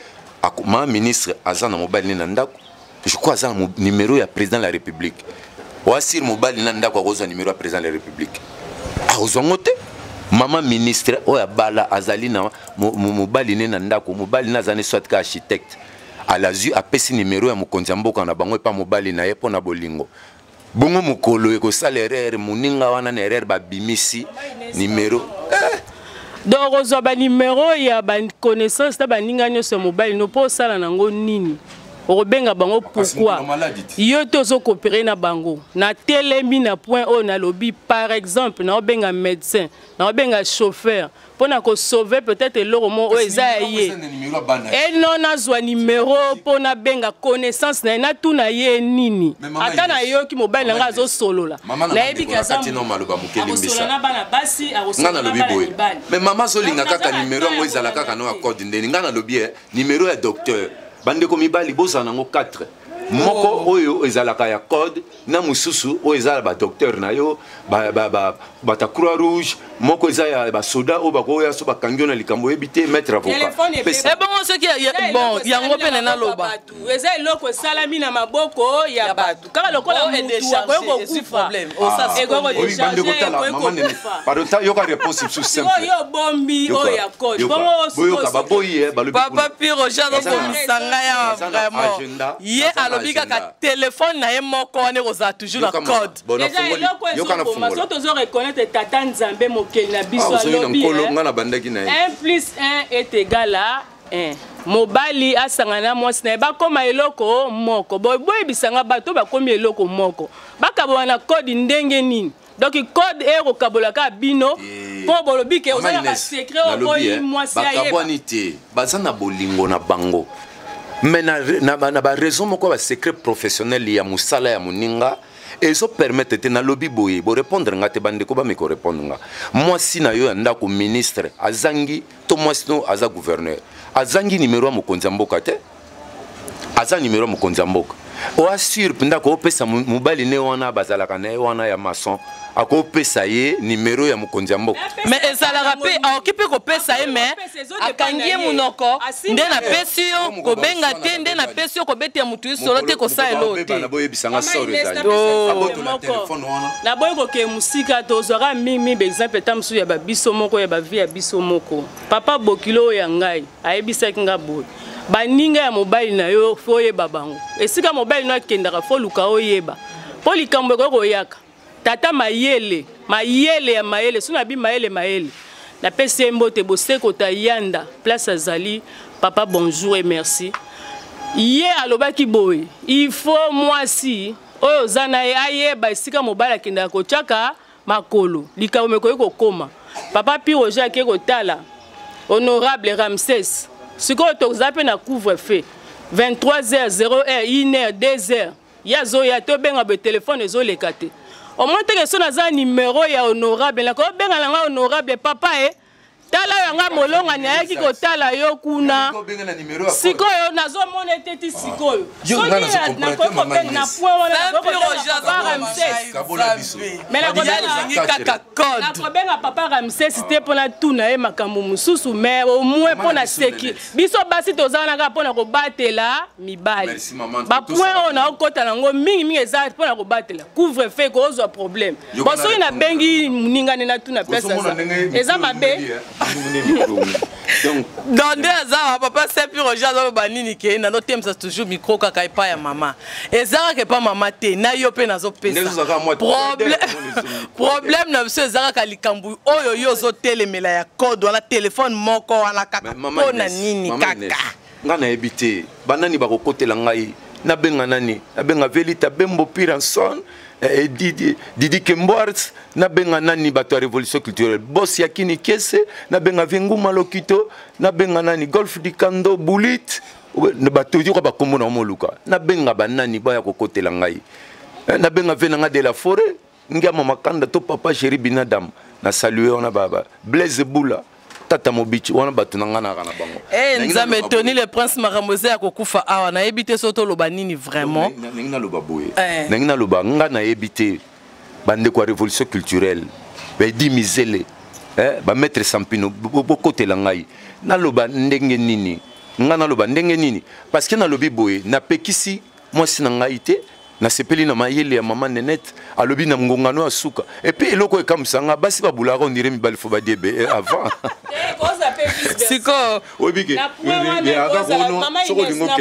ma ministre aza na mobali ne na ndako, je crois aza na numéro ya président de la République. Wasire mobali na ndako akozwa numéro ya président de la République? Akozwa ngo te. Mama ministre oyo abala azali na mobali ne na ndako, mobali ne aza ne soit ka architecte, alazwi apesi numéro ya mokonzi ya mboka na bango epa mobali na ye mpo na bolingo. Bongo mokolo ekosala erreur, moninga wana na erreur babimisi numéro eh. Donc ozwa banimero ya baconnaissance na baninga nyonso ya mobali no mpo osala nango nini? Okobenga bango pourquoi? Yo te ozokopere na bango. Natelemi na point oyo nalobi, par exemple naobenga médecin, naobenga chauffeur mpo na kosauve peut-être eloko moko oyo eza ya ye eno. Nazwa nimero mpo nabenga connaissance na ye, natuna ye nini? Ata nayoki mobali na ngai azosolola, nayebi ke akosola na bana basi, akosola na bana mibali. Mais mama azolinga kaka nimero yango ezala kaka no ya code ndeni. Ngai nalobi nimero ya docteur, bandeko mibali bozala nango 4 moko oyo ezalaka ya code, na mosusu oyo eza ya badocteur na yo, bata Croix Rouge, moko eza ya basoda oyo bakoya so bakangi yo na likambo oyebi te, maître avocat. Ebongo soki bon yango mpe naloba. Eza eloko esalami na maboko ya bato kaka lokola mutu akoki kokufa. Bandeko, tala mama Nene, pardon, yoka réponse mosusu simple. Oyo bombi oyo ya code, bongo boyoka baboyi balobi. Papa Piroger azokomisa ngai awa vraiment. Ye alobi kaka telefone na ye moko wana ekozala toujours na code. Eza eloko ezoboma. So tozo reconnaître tata Nzambe mokeli na biso, alobi nga na bandaki na ye 1 plus 1 est égal à 1. Mobali asangana na mwasi na ye, bakóma eloko moko. Boyebisanga, bato bakomi eloko moko, bakabola na code ndenge nini? Donc code ekokabolaka bino mpo bolobi ke oza na basecret oyo mwasi ayeba. Bakabwani te, baza na bolingo na bango, mais na baraison moko ya basecret professionnel ya mosala ya moninga ezopermettre te. Nalobi boye, borépondre nga te, bandeko bameka korépondre nga. Mwasi na yo ya ndako ministre azangi to mwasi no aza gouverneur azangi nimero ya mokonzi ya mboka te? Aza nimero ya mokonzi ya mboka, oassure mpenza akopesa mobali ne wana bazalaka na ye wana ya maçon, akopesa ye nimero ya mokonzi ya mboka? Mais ezalaka mpe akoki mpe kopesa ye, mais akangi ye monoko: nde napesi yo kobenga te, nde napesi yo kobeta motu lisolo te, kosala elo te. Boyebisanga soro ezali. Naboyi kokee mosika, tozwaka mingi baexemple ta mosusu ya babiso moko, ya bavie ya biso moko. Papa bokilo oyo ya ngai ayebisaki nga boye: baninga ya mobali na yo, fo oyeba bango. Esika mobali no akendaka, fo luka oyeba, mpo likambo ekoki koyaka. Tata mayele, mayele ya mayele, so nabi mayele, mayele, napesi ye mbote. Bosekota yanda place azali. Papa, bonjour et merci. Ye alobaki boye: il faut mwasi oyo oza na ye ayeba esika mobali akendaka kotiaka makolo. Likambo ekoki kokóma, papa Piroger ake kotala honorable Ramses. Sikoyo toza mpe na couvre feu, 23 h 0 h, 1 h, 2 h, ye azoya te, obenga boye telefone ezoleka te. Omoi teke so naza nimero ya honorable, nakobenga na ngai honorable: papa e. Tala oyo nga molongani ayaki kotala yo kuna. Sikoyo nazomona ete ti sikoyo. Soki nakoki kobenga na point wana nakoki kobenga papa Ramses. Mais nakobenga papa Ramses te mpo natuna ye makambo mosusu, mais au moins mpo na seki biso basi toza wana kaka mpo na kobatela mibali. Bapoint oyo naokota nango mingimingi eza mpo na kobatela couvre feu kozwa problème. Bon, soki nabengi moninga nde natuna place aza eza mabe. Donc nde aza wa papa Saint Roger azoloba nini ke nazotemisa toujours micro kaka epai ya mama, eza kaka epai mama te, na yo mpe nazopesa problème na biso eza kaka likambo oyo yo ozotelemela ya code wana, telefone moko wana kaka mpo na nini kaka? Ngai nayebi te banani bakokotela ngai, nabenga nani? Nabenga Velita Bembo Piranson, Didi, Didi Kemboarts, nabenga nani? Bato ya Révolution culturelle, Bos ya Kini Kese, nabenga Venguma Lokito, nabenga nani? Golf Dikando Bulit, bato yoka bakombo na moluka, nabenga banani baya kokotela ngai? Nabenga ve nanga de la forêt, Ngiama Makanda to papa Chéri Binadam, na salue wana baba Blaise Bula, tata Mobici wana, bato na ngai naka na bango. Nzambe, Tony le Prince, makambo eza ya kokufa awa, nayebi te so toloba nini vraiment. Ndenge naloba boye, ndenge naloba, nga nayebi te bandeko ya Révolution culturelle, baedi mizele, bamaître Sampino, bokotela ngai, naloba ndenge nini? Nga naloba ndenge nini? Parce que nalobi boye, napekisi mwasi na ngai te, nasepeli na mayele ya mama Nenete, alobi na ngongano ya suka. Et puis eloko ekamwisa nga, basi babulaka ondire mibali fo badiebe avant. Sikoyo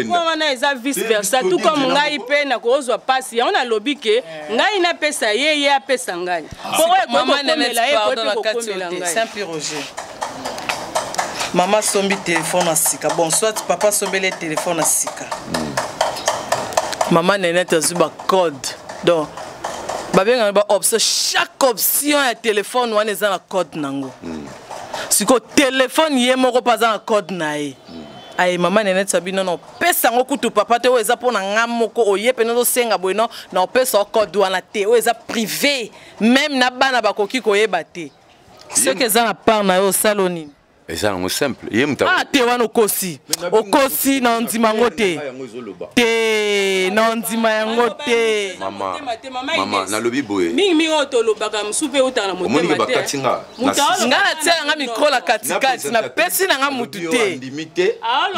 Wana eza vice versa, tout comme ngai mpe nakozwa mpasi yango, nalobi ke ngai napesa ye, ye apesa ngai, po oyo ekoki kokomela ye, ekoki mpe kokomela ngai. Saint Roger, mama asombi telefone na sika, bon, soit papa asombeli ye telefone na sika, mama Nenete azwi bacode, donc babengaka baoption, chaque option ya telefone wana eza na code nango. Sikoyo telefone ye moko mpe aza na code na ye. Aye, mama Nenete abi nono, opesa yango kutu papa te, oyo eza mpo na nga moko, oye pene ozosenga boye, no, na opesa o code wana te, oyo eza privé, même na bana bakoki koyeba te. Soki eza na part na yo, osala nini? Eza yango simple, ye moto. Ah te, wana okosi, okosi, na ndima yango te, te, na ndima yango te. Mama, mama, nalobi boye. Mingimingi oyo tolobaka mosusu mpe eutaka na motema. Te. Nga natia yanga mikro na katikati, napesi na nga mutu te. Andimi te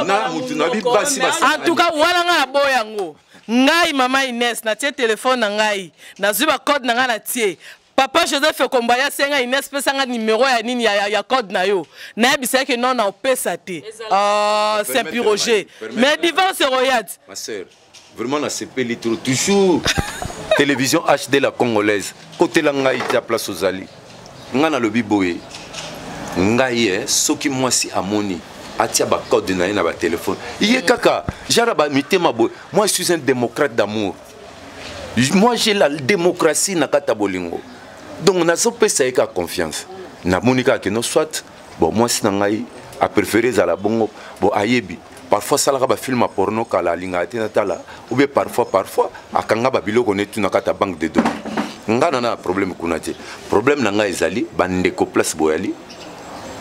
na mutu na basi. En tout cas wana nga naboya yango. Ngai mama Ines natie telefone na ngai, nazwi bacode na ngai, natie. Papa Joseph Ekomba asenga Ines, pesanga numéro ya nini ya code na yo, nayebisa ye ke non, na opesa te. Ah, Saint Pi Roger, mais divorce royal. Ma sœur, vraiment nasepeli trop, toujours télévision HD la congolaise, kotela ngai tia place ozali. Ngai nalobi boye, ngai soki mwasi amoni atia bacode na ye na batelefone ye kaka genre bamitema boye, moi je suis un démocrate d'amour, moi j'ai la démocratie na kati ya bolingo, donc nazopesa ye kaka confiance. Namoni kaka keno soit bon, mwasi na ngai apréféré ezala bongo. Bon, ayebi parfois asalaka bafilme ya porno kala, alingaka te natala, ou bien parfois akanga babiloko netu na kati ya banque de données. Nga na problème kuna te. Problème na ngai ezali bandeko place boyali.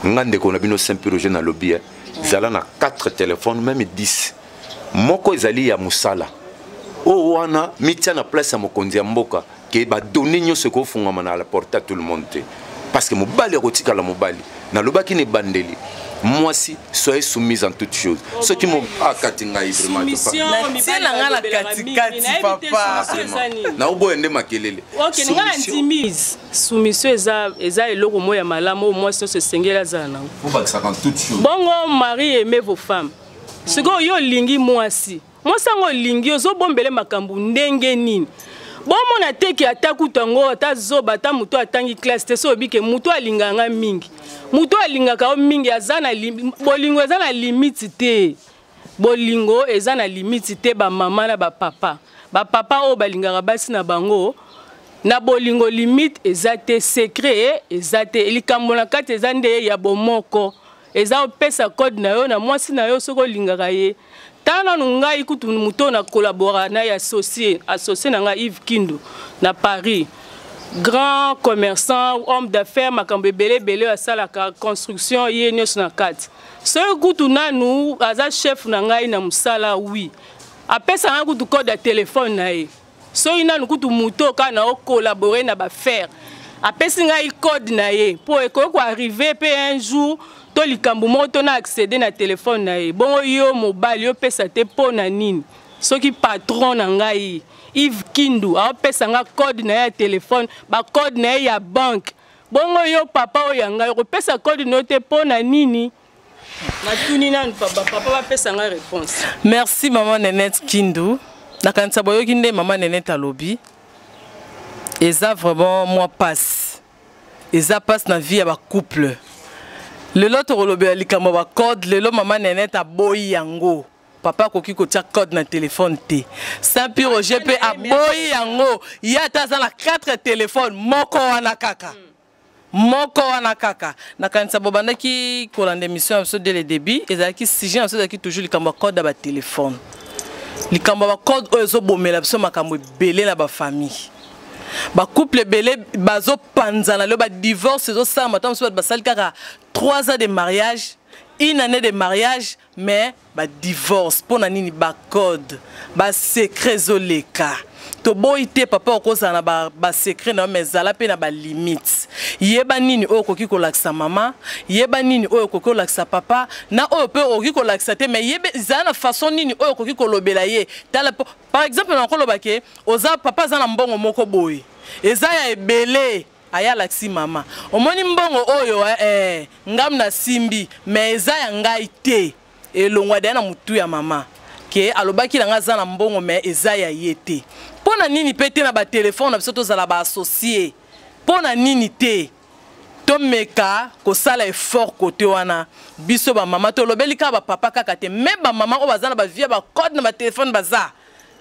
Nga ndeko na bino Saint Roger nalobi, ezala na 4 téléphones, même 10, moko ezali ya mosala oyo wana mitia na place ya mokonzi ya mboka, ke badonnées nyonso ekofungwama na la porte à tout le monde te, parce que mobali akotikala mobali. Nalobaki na ebandeli, mwasi, soyez soumise en toute chose. Soki akati ngai. Natie na ngai na katikati, papa. Naoboya nde makelele. Ok, nga na ndimi soumission eza eloko moko ya malamu oyo mwasi nyonso esengeli azala nango. Obakisaka en toute chose. Bongo mari, aimez vos femmes. Sikoyo yo olingi mwasi, mwasi yango olingi, ozobombele makambo ndenge nini? Bomona teke ata kutu yango, ata zoba, ata moto atangi classe te, so oyebi ke moto alingaka nga mingi, moto alingaka yo mingi, aza na bolingo eza na limite te, bolingo eza na limite te. Bamama na bapapa, bapapa oyo balingaka basi na bango na bolingo, limite eza te, secret eza te. Likambo na kati eza nde ya bomoko, eza opesa code na yo na mwasi na yo soki olingaka ye. Tala nanu ngai kutu, moto na collabora na ye, associé na ngai Yves Kindu na Paris. Grand commerçant, homme d'affaires, makambo ebele ebele oyo asalaka, construction, ye nyonso na kati. Soki kutu nanu aza chef na ngai na mosala, oui, apesa ngai kutu code ya telefone na ye. Soki nanu kutu moto kaka na ocollabore na bafaire, apesi ngai code na ye, mpo ekoki koarrive mpe un jour to likambo moko to na accéder na telefone na ye. Bongo yo mobali opesa te mpo na nini? Soki patron na ngai Yves Kindu aopesa nga code na ye ya telefone, bacode na ye ya banque, bongo yo papa oyo ya ngai okopesa code na yo te mpo na nini? Natuni nanu papa, papa bapesa ngai réponse. Merci mama Nenette Kindu. Nakanisa boyoki nde mama Nenette alobi. Eza vraiment mwa passe, eza passe na vie ya bacouple. Lelo tokolobela likambo ya bacode. Lelo mama Nenette aboyi yango, papa akoki kotia code na telefone te. Saint Pierre Roger mpe aboyi yango, ye ata aza na 4 telefone, moko wana kaka, moko wana kaka. Nakanisa bobandaki kolanda émission ya biso dès le début. Ezalaki sujet na biso, ezalaki toujours likambo ya code ya batelefone, likambo ya bacode oyo ezobomela biso makambo ebele na bafamille. Bacouple ebele bazopanzana lelo, badivorce ezosalama. Ntango mosusu bato basali kaka 3 ans de mariage, une année de mariage, mais badivorce. Mpo na nini? Bacode, basecret ezoleka. Toboyi te, papa, okozala na basecret na yo, mais ezala mpe na balimite. Yeba nini oyo okoki kolakisa mama, yeba nini oyo okoki kolakisa papa, na oyo mpe okoki kolakisa te. Mais yebe ezala na façon nini oyo okoki kolobela ye. Tala, par exemple, nakoloba ke oza papa, aza na mbongo moko boye, eza ya ebele. Aya alakisi mama: "Omoni mbongo oyo? Ngam nasimbi, mais eza ya ngai te." Elongwa deya na motu ya mama ke alobaki na ngai aza na mbongo, mais eza ya ye te. Mpo na nini mpe te na batelefone na biso tozala baassocié? Mpo na nini te tomeka kosala effort kote wana? Biso bamama tolobeli kaka bapapa kaka te, me bamama oyo baza na bavie ya bacode na batelefone, baza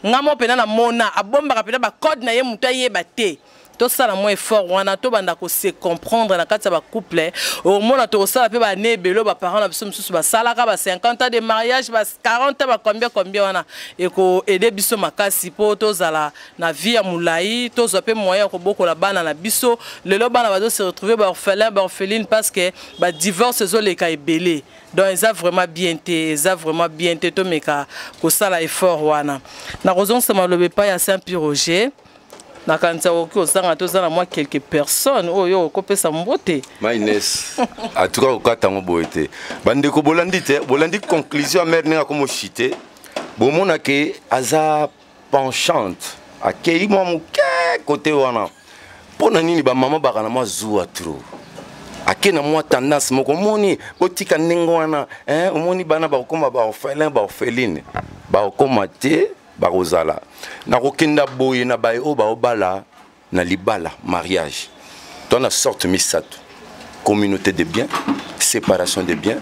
nga mo mpena namona abombaka mpena bacode na ye, moto ayeba te. Tosala mwa effort wana, tobanda kose comprendre na kati ya bacouple. Omona tokosala mpe bane ebele oyo baparent na biso mosusu basalaka ba 50 ans de mariage, ba 40 ans, ba combien combien wana. Ekoaider biso makasi mpo tozala na vie ya molai, tozwa mpe moyen ya kobokola bana na biso. Lelo bana bazose retrouver baorphelin, baorpheline, parce que badivorce ezoleka ebele. Donc eza vraiment bien te, eza vraiment bien te. Tomeka kosala effort wana. Nakozongisa maloba epai ya Saint Pierre Roger. Nakanisa okoki kozanga toza na mwa quelques personnes oyo okopesa mbote. Ma Ines, en tout cas kokata yango boye te. Bandeko, bolandi te, bolandi conclusion ya mare ndenge akomoshite. Bomona ke aza penchante, akei mwa moke kote wana. Mpo na nini bamama baka na mwa zuwa trop? Ake na mwa tendance moko. Omoni, botika ndenge wana. Omoni, bana bakokóma baorphelin, baorpheline bakokóma te, bakozala nakokenda boye na baye oyo baobala na libala, mariage. To na sorte misato: communauté de biens, séparation de biens,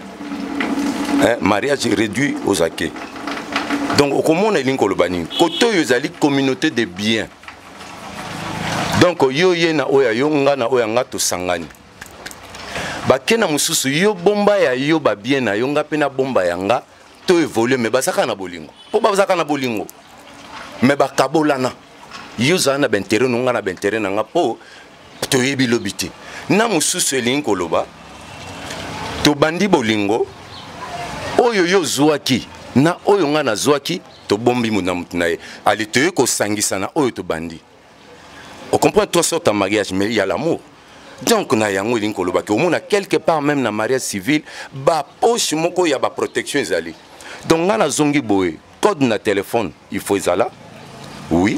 hein, mariage réduit aux acquis. Donc okomona elingi koloba nini? Kote oyo ezali communauté de biens, donc yo ye na oyo ya yo, nga na oyo ya nga, tosangani. Bake na mosusu, yo bomba ya yo babien na yo, nga mpe na bomba ya nga, to évolue. Mais bazaka na bolingo, mpo bazaka na bolingo, mais bakabolana: yo ozala na baintérêt no, nga na baintérêt na nga, mpo toyebi lobi te. Na mosusu elingi koloba tobandi bolingo, oyo yo ozwaki na oyo nga nazwaki, tobombi na motu na ye. Ale, toye kosangisa na oyo tobandi. Ocomprendre trois sortes en mariage, mais il y a l'amour. Donc na yango elingi koloba ke omona quelque part même na mariage civil, bapoche moko ya baprotection ezali. Donc nga nazongi boye: code na téléphone, il faut ezala, oui.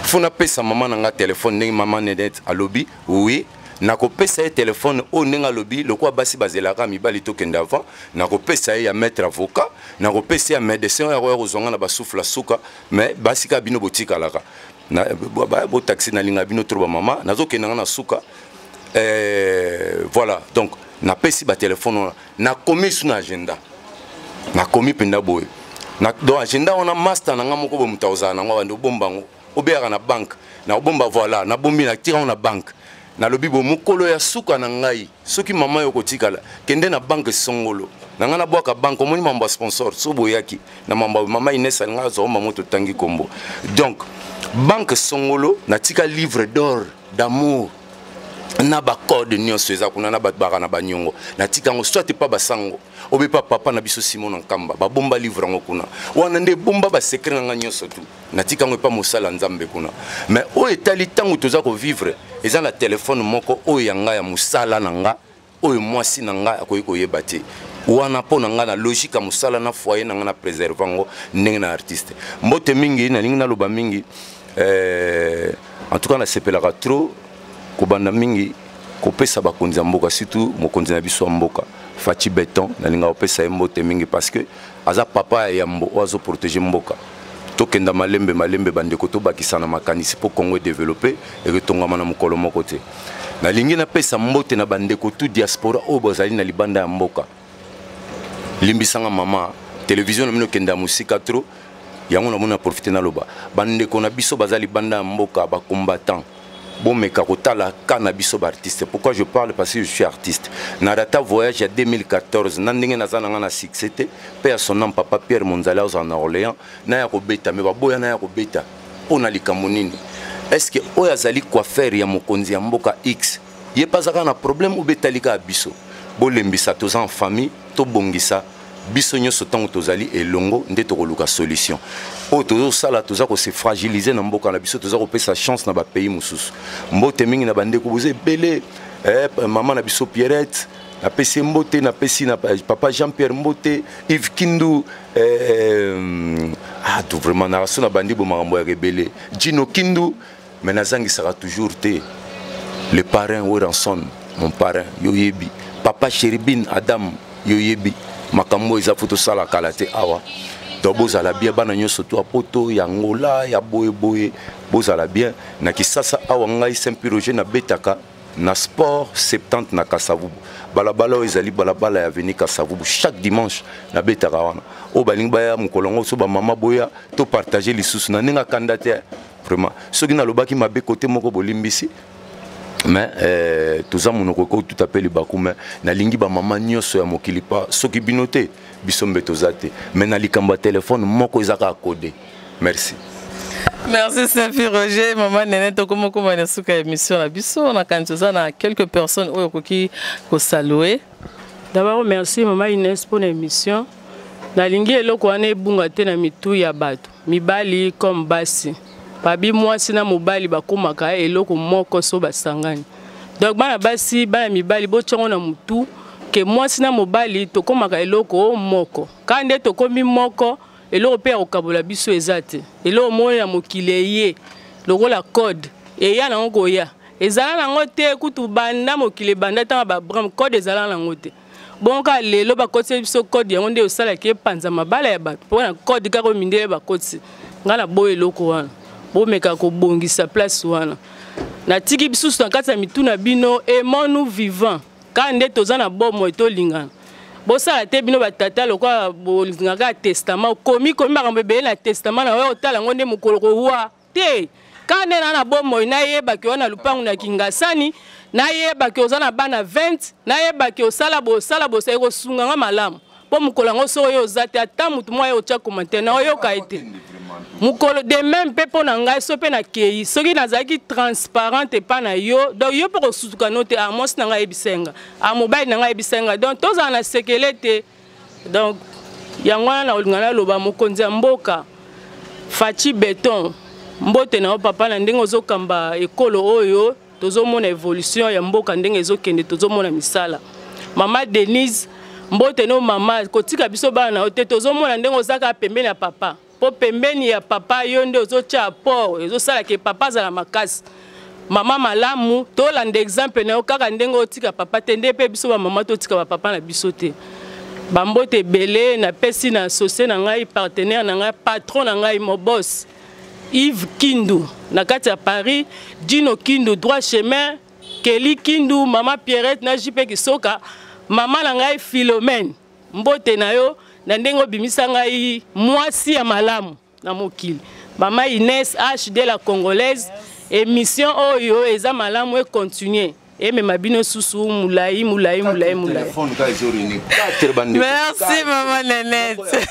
Faut napesa mama na nga telefone ndenge mama Nenet alobi, oui. Nakopesa ye telefone oyo ndenge alobi, lokola basi bazelaka mibali tokende avant. Nakopesa ye ya maître avocat, nakopesa ye ya médecin oyo akoya kozwanga na basouffle suka. Mais basi kaka bino botikalaka botaxi, nalinga bino trop bamama. Nazokende nga na suka. Voilà, donc napesi batelefone wana, nakomi su na agenda, nakomi mpenza boye. Donc agenda wana, master na nga moko boye, moto akozala nango, abandi obomba yango, obeyaka na banque na obomba. Voilà, nabombi, natika yango na banque. Nalobi bo mokolo ya suka na ngai, soki mama yo kotikala, kende na banque songolo na ngai, nabwaka banque. Omoni mambo ya sponsor, so boyaki na mambo mama Ines alinga azwa mamo, totangi kombo. Donc banque songolo, natika livre d'or. d'amour na bacode nyonso eza kuna na bato baka na banyongo. Natika yango soit epa basango obe pa papa na biso Simon na Nkamba, babomba livre yango kuna. Wana nde ebomba basecret na nga nyonso tu. Natika yango epa mosala Nzambe kuna. Mais oyo etali ntango toza kovivre, eza na telefone moko oyo ya nga ya mosala na nga, oyo mwasi na nga akoki koyeba te. Wana mpo na nga na logique ya mosala na foyer na nga, na préserve yango ndenge na artiste. Mbote mingi, nalingi naloba mingi. En tout cas, nasepelaka trop kobanda mingi kopesa bakonzi ya mboka, surtout mokonzi na biso ya mboka Fatshi Béton. Nalingaka kopesa ye mbote mingi parce que aza papa ya yambo oyo azoprotéger mboka. Tokenda malembe malembe, bandeko, tobakisa na makanisi mpo Congo edévelopper, eketongama na mokolo moko te. Nalingi napesa mbote na bandeko tu diaspora oyo bazali na libanda ya mboka. Limbisanga mama, télévision na bino okenda ya mosika trop, yango namoni na profiter naloba. Bandeko na biso baza libanda ya mboka, bacombattant, bomeka kotala ka na biso baartiste. Pourquoi je parle? Parce que je suis artiste. Na rata voyage ya 2014 na ndenge naza na nga na succès te mpe ya son nom papa Pierre Monzale azala na Orléans na ya kobeta me baboya na ya kobeta mpo na likambo nini? Est ce que oyo azali coiffeur ya mokonzi ya mboka x, ye mpe azalaka na problème? Obetali kaka biso. Bolembisa, toza en famille, tobongisa biso nyonso. Ntango tozali elongo nde tokoluka solution. Oyo tozosala, toza kose fragiliser na mboka na biso, toza kopesa chance na bapays mosusu. Mbote mingi na bandeko boza ebele. Mama na biso Pierrette, napesi ye mbote, napesi na papa Jean Pierre mbote, Yves Kindu, ah, tout vraiment na so na bandi bo makambo ya ebele, Gino Kindu. Mais nazangisaka toujours te le parrain Werrason, mon parrain, yo yebi, papa Cheribine Adam, yo yebi makambo eza fo tosala kala te awa. Donc bozala bien, bana nyonso to ya Poto, ya Ngola, ya boyeboye, bozala bien. Na Kisasa awa, ngai Saint Pierre Roger nabetaka na Sport 70 na Kasavubu, balabala oyo ezali balabala ya avenue Kasavubu. Chaque dimanche nabetaka wana. Oyo balingi baya mokolo yango so, bamama boya topartager lisusu na ndenge akanda te. Vraiment, soki nalobaki mabe kote moko, bolimbisi. Mais toza monoko ekotuta mpe libaku. Mais nalingi bamama nyonso ya mokili pa, soki bino te, biso mbe toza te. Mais na likambo ya telefone moko eza kaka code. Merci. Merci Safi Roger. Maman Nene, tokoma koma na suka émission na biso. Nakanisi oza na quelques personnes oyo okoki kosaluer. D'abord, merci mama Inès pour l'émission. Nalingi eloko wana ebunga te na mitu ya bato, mibali comme basi. Babi mwasi na mobali bakomaka eloko moko so basangani. Donc bana basi, bana mibali, botiango na mutu ke mwasi na mobali tokomaka eloko moko. Kaka nde tokomi moko, eloko mpe ya kokabola biso eza te. Eloko moko ya mokili eye lokola code, eya nango koya, ezala nango te kutu banda mokili ebanda. Ntango babram code ezala nango te. Bongo kaka lelo bakotisi biso code, yango nde osalaki epanza mabala ya bato mpona code kaka oyo mindele bakotisi. Ngai na boya eloko wana. Bomeka kobongisa place wana. Natiki bisusu na kati ya mitu na bino. Aimons-nous vivant, kaka nde toza na bomoi, tolingana. Bosala te bino batata lokola bolingaka ya testament, okomi komi makambo ebele na testament na oyo, otala yango nde mokolo kowa te. Kaka nde na bomoi, nayebaki oyo na lupangu na Kingasani, nayebaki oza na bana 20, nayebaki osala bosala bosa, ekosunganga malamu mpo mokolo yango soki oyo oza te, ata motu moko aye otya commentaire na oyoka ye te mokolo. De même mpe mpo na ngai, so mpe nakei, soki nazalaki transparente epa na yo, donc yo mpe kosutuka no te. A mwasi na ngai ayebisa nga, a mobali na ngai ayebisa nga, donc tozala na sekele te. Donc yango wana na kolinga naloba, mokonzi ya mboka Fatshi Béton, mbote na yo papa, na ndenge ozokamba ekolo oyo. Tozomona évolution ya mboka ndenge ezokende, tozomona misala. Mama Denise, mbote no mama, kotika biso bana na yo te. Tozomona ndenge oza kaka pembeni ya papa, mpo pembeni ya papa yo nde ozotya apport ezosalaka papa azala makasi. Mama malamu, tolanda exemple na yo kaka ndenge otika papa te, nde mpe biso bamama totika bapapa na biso te. Bambote ebele napesi na associé na ngai, partenaire na ngai, patron na ngai, mo boss Yves Kindu na kati ya Paris, Dino Kindu, droit chemin, Kelly Kindu, mama Pierrette na JP Kisoka, mama na ngai Philomène, mbote na yo na ndenge obimisa ngai mwasi ya malamu na mokili. Mama Inès HD la Congolaise, émission oyo eza malamu, econtinue, emema bino susu molai molai molai molai. Merci mama Nenette.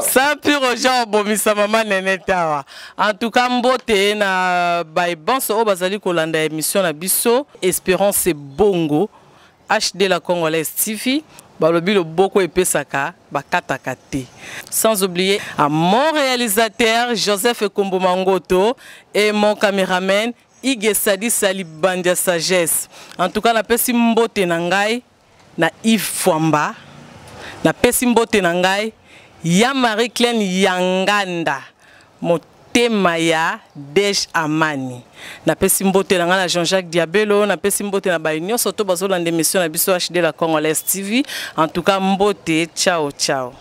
Sans pur Roger obomisa mama Nenette awa. En tout cas mbote na baye banso oyo bazali kolanda émission na biso Espérance Bongo HD la Congolaise TV balobi loboko epesaka bakataka te. Sans oublier à mon réalisateur Joseph Ekombo Mangoto et mon caméraman Ige Sadi Sali Bandia Sagesse. En tout cas napesi mbote na ngai na Yves Fwamba napesi mbote na ngai ya Marie Claine Yanganda motema ya Dej Amani napesi mbote na ngai na Jean-Jacques Diabelo napesi mbote na baye nyonso to bazolanda émission na biso HD la Congolaise TV en tout cas mbote ciao ciao.